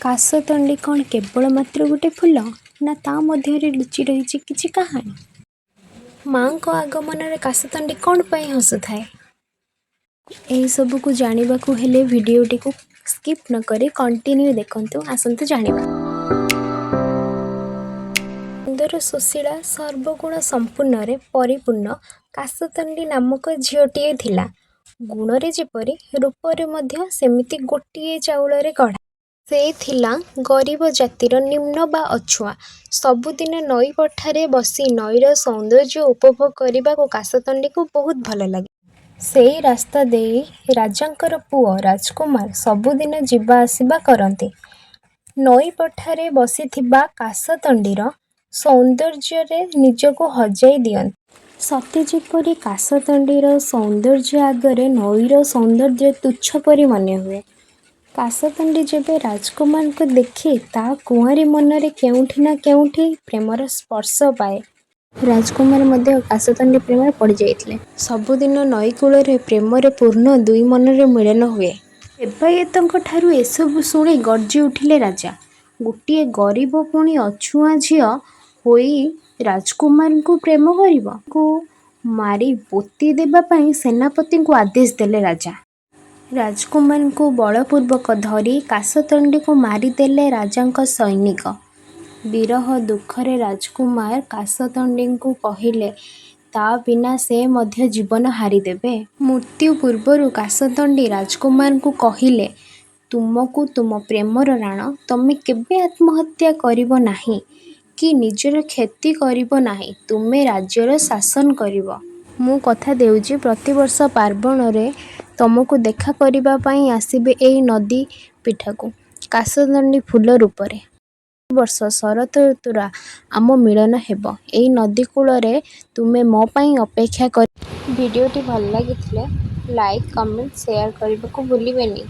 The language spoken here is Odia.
କାଶତଣ୍ଡି କ'ଣ କେବଳ ମାତ୍ର ଗୋଟେ ଫୁଲ ନା ତା ମଧ୍ୟରେ ଲୁଚି ରହିଛି କିଛି କାହାଣୀ? ମା'ଙ୍କ ଆଗମନରେ କାଶତଣ୍ଡି କ'ଣ ପାଇଁ ହସୁଥାଏ? ଏହିସବୁକୁ ଜାଣିବାକୁ ହେଲେ ଭିଡ଼ିଓଟିକୁ ସ୍କିପ୍ ନକରି କଣ୍ଟିନ୍ୟୁ ଦେଖନ୍ତୁ। ଆସନ୍ତୁ ଜାଣିବା। ସୁନ୍ଦର, ସୁଶୀଳା, ସର୍ବଗୁଣ ସମ୍ପୂର୍ଣ୍ଣରେ ପରିପୂର୍ଣ୍ଣ କାଶତଣ୍ଡି ନାମକ ଝିଅଟିଏ ଥିଲା। ଗୁଣରେ ଯେପରି, ରୂପରେ ମଧ୍ୟ ସେମିତି ଗୋଟିଏ ଚାଉଳରେ ଗଢ଼ା। ସେ ଥିଲା ଗରିବ ଜାତିର ନିମ୍ନ ବା ଅଛୁଆଁ। ସବୁଦିନ ନଈପଠାରେ ବସି ନଈର ସୌନ୍ଦର୍ଯ୍ୟ ଉପଭୋଗ କରିବାକୁ କାଶତଣ୍ଡିକୁ ବହୁତ ଭଲ ଲାଗେ। ସେଇ ରାସ୍ତା ଦେଇ ରାଜାଙ୍କର ପୁଅ ରାଜକୁମାର ସବୁଦିନ ଯିବା ଆସିବା କରନ୍ତି। ନଈପଠାରେ ବସିଥିବା କାଶତଣ୍ଡିର ସୌନ୍ଦର୍ଯ୍ୟରେ ନିଜକୁ ହଜାଇ ଦିଅନ୍ତି। ସତେ ଯେପରି କାଶତଣ୍ଡିର ସୌନ୍ଦର୍ଯ୍ୟ ଆଗରେ ନଈର ସୌନ୍ଦର୍ଯ୍ୟ ତୁଚ୍ଛ ପରି ମନେହୁଏ। କାଶତଣ୍ଡି ଯେବେ ରାଜକୁମାରଙ୍କୁ ଦେଖେ, ତା' କୁଆଁରୀ ମନରେ କେଉଁଠି ନା କେଉଁଠି ପ୍ରେମର ସ୍ପର୍ଶ ପାଏ। ରାଜକୁମାର ମଧ୍ୟ କାଶତଣ୍ଡି ପ୍ରେମରେ ପଡ଼ିଯାଇଥିଲେ। ସବୁଦିନ ନଈକୂଳରେ ପ୍ରେମରେ ପୂର୍ଣ୍ଣ ଦୁଇ ମନର ମିଳନ ହୁଏ। ସେବାୟତଙ୍କଠାରୁ ଏସବୁ ଶୁଣି ଗର୍ଜିଉଠିଲେ ରାଜା। ଗୋଟିଏ ଗରିବ ପୁଣି ଅଛୁଆଁ ଝିଅ ହୋଇ ରାଜକୁମାରଙ୍କୁ ପ୍ରେମ କରିବ? କୁ ମାରି ପୋତି ଦେବା ପାଇଁ ସେନାପତିଙ୍କୁ ଆଦେଶ ଦେଲେ ରାଜା। ରାଜକୁମାରଙ୍କୁ ବଳପୂର୍ବକ ଧରି କାଶତଣ୍ଡିକୁ ମାରିଦେଲେ ରାଜାଙ୍କ ସୈନିକ। ବିରହ ଦୁଃଖରେ ରାଜକୁମାର କାଶତଣ୍ଡିଙ୍କୁ କହିଲେ ତା' ବିନା ସେ ମଧ୍ୟ ଜୀବନ ହାରିଦେବେ। ମୃତ୍ୟୁ ପୂର୍ବରୁ କାଶତଣ୍ଡି ରାଜକୁମାରଙ୍କୁ କହିଲେ, ତୁମକୁ ତୁମ ପ୍ରେମର ରାଣ। ତମେ କେବେ ଆତ୍ମହତ୍ୟା କରିବ ନାହିଁ କି ନିଜର କ୍ଷତି କରିବ ନାହିଁ। ତୁମେ ରାଜ୍ୟର ଶାସନ କରିବ। ମୁଁ କଥା ଦେଉଛି, ପ୍ରତିବର୍ଷ ପାର୍ବଣରେ ତମକୁ ଦେଖା କରିବା ପାଇଁ ଆସିବି ଏଇ ନଦୀ ପୀଠକୁ କାଶତଣ୍ଡି ଫୁଲ ରୂପରେ। ପ୍ରତିବର୍ଷ ଶରତ ଋତୁରେ ଆମ ମିଳନ ହେବ ଏଇ ନଦୀକୂଳରେ। ତୁମେ ମୋ ପାଇଁ ଅପେକ୍ଷା କରି। ଭିଡ଼ିଓଟି ଭଲ ଲାଗିଥିଲେ ଲାଇକ୍, କମେଣ୍ଟ, ସେୟାର କରିବାକୁ ଭୁଲିବେନି।